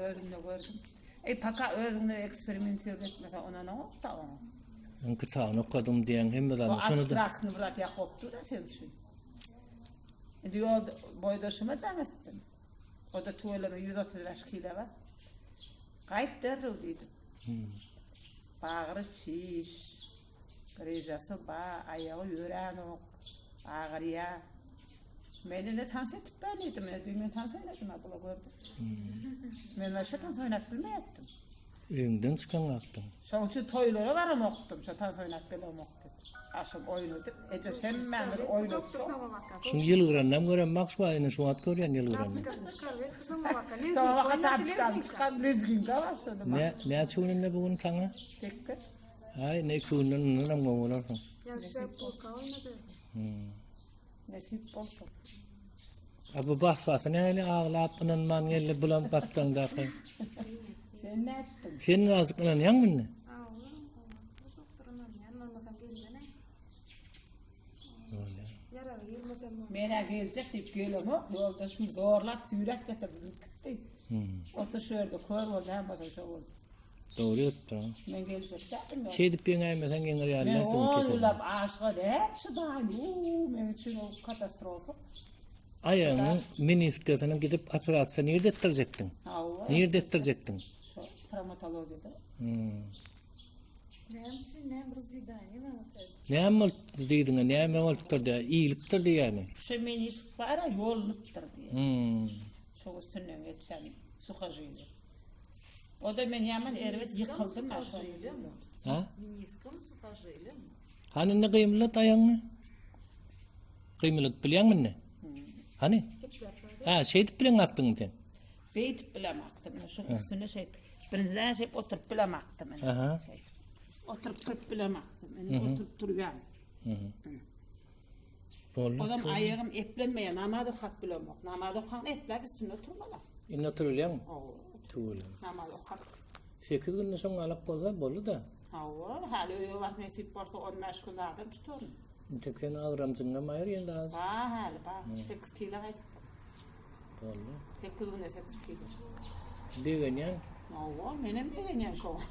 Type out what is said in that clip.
Özümde gördüm. Eý paka özüňde eksperimentirowat etmese onanaňok-da oňa. Men kitabyny okadym diýen hemme O zadyny şony da. abstraktny bir zat ýakopdy-da seň üçin. Indi ýol boýdaşyma jaň etdim. O-da tüweleme 135 kile bar. Gaýt derrew diýdim. Bagry çiş, gryžasy ba, aýagy ýöränok, agyrýa. Men ine tans edip ber diýdim. Ine düýn men tans oýnadym, a bula gördüm. Men başga tans oýnap bilmeýärdim. Öýüňden çykan wagtyň. Şoň üçin toýlara baramokdym, şo tans oýnap bilemok diýip. A şol oýnadyp, eje hemmämiz oýnatdyk. Şuň ýylgyranynam göremok şu wagt, ine şu wagt görýän ýylgyranyny. Soňabaka tapçkany çykaryp lezginka başladym. Nä, näçe gün indi bu gün saňa? Sekiz. Aý, ine iki günden mundanam gowy bolarsyň. Ýagşy polka oýnady. Nesip bolsa. A bu bas-basy nähili aglap ynanman geldi bulam gapdaňdaky. Sen nätdiň? Sen azajyk ynanýaňmy indi? Aglarym, doktor ynanýan bolmasam gelmene. Ýaraly girmesem bolmaz. Men-ä geljek diýip gelemok, ýoldaşym zorlap süýräp getirdi, gitdi. Otur şu ýerde kör bol, näme bolsa şo boldy. Dogry edipdir ha. Men geljek däldim. Şeýdip ýeňäýmeseň ýeňer ýaly Men däl seniň on keselin. ýyllap aşyga nädip çydaýyn, uuu, meň üçin o katastrofa. Aýagyňyň meniskasyny gidip operasiýa nirde etdirjekdiň? Hawa. Nirde etdirjekdiň? Şo trawmatologiýada. Hmm. Näme üçin näme bir zidaniýa bar otelde? Näme bolupdyr diýdiňä, näme bolupdyr diýä, iýilipdir diýýämi? Şo menisk bar-a ýolunupdyr diýýä. Hmm. Şo üstünden geçen suhožilýe. O-da men ýaman erbet ýykyldym a şo. Ha? Meniskam suhožilýem. Hany indi gymyldat aýagyňy? Gymyldadyp bilýäňmi indi? Hany? Ha, şeýdip bilen akdyňmy sen? Beýdip bilen akdym. Şuň üstüne şeýdip. Birinjiden şeýdip oturyp bilen akdym. Aha. Şeýdip. Oturyp turup bilen akdym. Indi oturyp turýan. Boldy. Ozam aýagym eplenmeýär, namaz okap bilemok. Namaz okaň epläp üstünde oturmaly. Indi oturyp bilýäňmi? Hawa. Tüweleme. Namaz okap. 8 günde şoň galak bolsa boldy-da. Hawa, häli öýe baryp nesip bolsa 15 gün zadam tutaryn. Entek sen agramjyňam aýyr ýende az. Ba, häli ba. 8 kilo gaýdypdyr. Boldy. 8 günde 8 kilo. Begenýän. Hawa, menem begenýän şoňa.